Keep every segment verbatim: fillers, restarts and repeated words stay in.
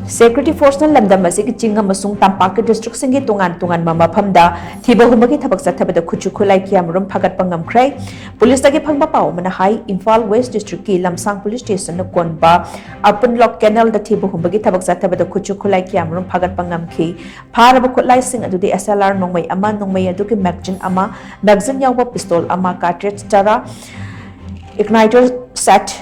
Security Force ꯅ ꯂꯝꯗꯝ ꯑꯁꯤꯒꯤ ꯆꯤꯡ ꯑꯃꯁꯨꯡ ꯇꯝꯄꯥꯛꯀꯤ district ꯁꯤꯡꯒꯤ ꯇꯣꯉꯥꯟ ꯇꯣꯉꯥꯟꯕ ꯃꯐꯝꯗ ꯊꯤꯕ ꯍꯨꯝꯕꯒꯤ ꯊꯕꯛ ꯆꯠꯊꯕꯗ ꯈꯨꯠꯁꯨ ꯈꯨꯠꯂꯥꯏ ꯀꯌꯥꯃꯔꯨꯝ ꯐꯥꯒꯠꯄ ꯉꯝꯈ꯭ꯔꯦ꯫ Police ꯇꯒꯤ ꯐꯪꯕ ꯄꯥꯎ ꯑꯃꯅ ꯍꯥꯏ, ꯏꯝꯐꯥꯜ West district ꯀꯤ ꯂꯝꯁꯥꯡ police station ꯅ ꯀꯣꯟꯕ ꯑꯄꯨꯟꯂꯣꯛ canal ꯗ ꯊꯤꯕ ꯍꯨꯝꯕꯒꯤ ꯊꯕꯛ ꯆꯠꯊꯕꯗ ꯈꯨꯠꯁꯨ ꯈꯨꯠꯂꯥꯏ ꯀꯌꯥꯃꯔꯨꯝ ꯐꯥꯒꯠꯄ ꯉꯝꯈꯤ꯫ ꯐꯥꯔꯕ ꯈꯨꯠꯂꯥꯏꯁꯤꯡ ꯑꯗꯨꯗꯤ S L R ꯅꯣꯡꯃꯩ ꯑꯃ, ꯅꯣꯡꯃꯩ ꯑꯗꯨꯒꯤ magazine ꯑꯃ, magazine ꯌꯥꯎꯕ pistol ꯑꯃ, cartridge ꯇꯔꯥ, igniter set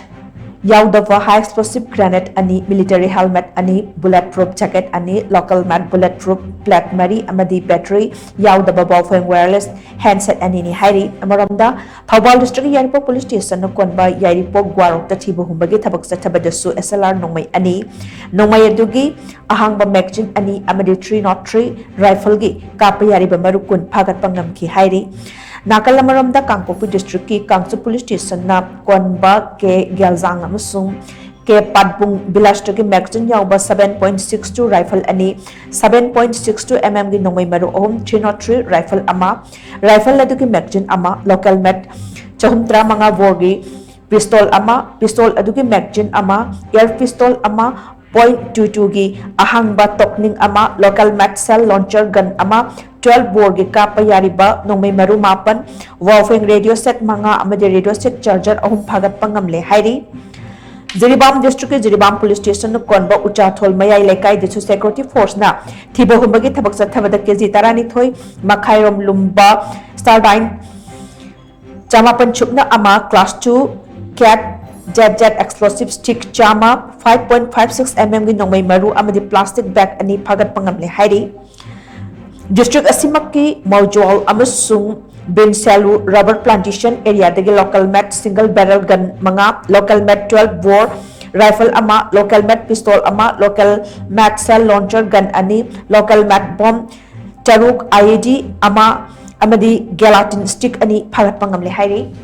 ꯌꯥꯎꯗꯕ high explosive grenade ꯑꯅꯤ, military helmet ꯑꯅꯤ, bullet proof jacket ꯑꯅꯤ, local made bullet proof plate ꯃꯔꯤ ꯑꯃꯗꯤ battery ꯌꯥꯎꯗꯕ Baofeng wireless handset ꯑꯅꯤꯅꯤ ꯍꯥꯏꯔꯤ꯫ ꯑꯃꯔꯣꯝꯗ, ꯊꯧꯕꯥꯜ district ꯀꯤ ꯌꯥꯏꯔꯤꯄꯣꯛ police station ꯅ ꯀꯣꯟꯕ ꯌꯥꯏꯔꯤꯄꯣꯛ ꯒ꯭ꯋꯥꯔꯣꯛꯇ ꯊꯤꯕ ꯍꯨꯝꯕꯒꯤ ꯊꯕꯛ ꯆꯠꯊꯕꯗꯁꯨ S L R ꯅꯣꯡꯃꯩ ꯑꯅꯤ, ꯅꯣꯡꯃꯩ ꯑꯗꯨꯒꯤ ꯑꯍꯥꯡꯕ magazine ꯑꯅꯤ ꯑꯃꯗꯤ three nought three rifle ꯒꯤ ꯀꯥꯞꯄ ꯌꯥꯔꯤꯕ ꯃꯔꯨ ꯀꯨꯟ ꯐꯥꯒꯠꯄ ꯉꯝꯈꯤ ꯍꯥꯏꯔꯤ꯫ ꯅꯥꯀꯜ ꯑꯃꯔꯣꯝꯗ, ꯀꯥꯡꯄꯣꯛꯄꯤ district ꯀꯤ ꯀꯥꯡꯆꯨꯞ police station ꯅ ꯀꯣꯟꯕ ꯀꯦ ꯒꯦꯜꯖꯥꯡ ꯑꯃꯁꯨꯡ ꯀꯦ ꯄꯥꯠꯕꯨꯡ village ꯇꯒꯤ magazine ꯌꯥꯎꯕ seven point six two rifle ꯑꯅꯤ, seven point six two M M ꯒꯤ ꯅꯣꯡꯃꯩ ꯃꯔꯨ ꯑꯍꯨꯝ, three nought three rifle ꯑꯃ, rifle ꯑꯗꯨꯒꯤ magazine ꯑꯃ, local made ꯆꯍꯨꯝ ꯇꯔꯥꯃꯉꯥ bore ꯒꯤ pistol ꯑꯃ, pistol ꯑꯗꯨꯒꯤ magazine ꯑꯃ, air pistol ꯑꯃ, point two two ꯒꯤ ꯑꯍꯥꯡꯕ ꯇꯣꯛꯅꯤꯡ ꯑꯃ, local made shell launcher gun ꯑꯃ, twelve bore ꯒꯤ ꯀꯥꯞꯄ ꯌꯥꯔꯤꯕ ꯅꯣꯡꯃꯩ ꯃꯔꯨ ꯃꯥꯄꯟ, Baofeng radio set ꯃꯉꯥ ꯑꯃꯗꯤ radio set charger ꯑꯍꯨꯝ ꯐꯥꯒꯠꯄ ꯉꯝꯂꯦ ꯍꯥꯏꯔꯤ꯫ ꯖꯤꯔꯤꯕꯥꯝ district ꯀꯤ ꯖꯤꯔꯤꯕꯥꯝ police station ꯅ ꯀꯣꯟꯕ ꯎꯆꯥꯊꯣꯜ ꯃꯌꯥꯏ ꯂꯩꯀꯥꯏꯗꯁꯨ security force ꯅ ꯊꯤꯕ ꯍꯨꯝꯕꯒꯤ ꯊꯕꯛ ꯆꯠꯊꯕꯗ ꯀꯦꯖꯤ ꯇꯔꯥꯅꯤꯊꯣꯏ ꯃꯈꯥꯏꯔꯣꯝ ꯂꯨꯝꯕ Stardyne ꯆꯃꯥꯄꯟ ꯁꯨꯞꯅ ꯑꯃ, class two cat Z Z explosive stick ꯆꯥꯝꯃ, five point five six M M ꯒꯤ ꯅꯣꯡꯃꯩ ꯃꯔꯨ ꯑꯃꯗꯤ plastic bag ꯑꯅꯤ ꯐꯥꯒꯠꯄ ꯉꯝꯂꯦ ꯍꯥꯏꯔꯤ꯫ District ꯑꯁꯤꯃꯛꯀꯤ ꯃꯧꯖꯣꯜ ꯑꯃꯁꯨꯡ ꯕꯤꯟꯁꯦꯂꯨ rubber plantation area ꯗꯒꯤ local made single barrel gun ꯃꯉꯥ, local made twelve bore rifle ꯑꯃ, local made pistol ꯑꯃ, local made shell launcher gun ꯑꯅꯤ, local made bomb ꯇꯔꯨꯛ, I E D ꯑꯃ ꯑꯃꯗꯤ gelatin stick ꯑꯅꯤ ꯐꯥꯒꯠꯄ ꯉꯝꯂꯦ ꯍꯥꯏꯔꯤ꯫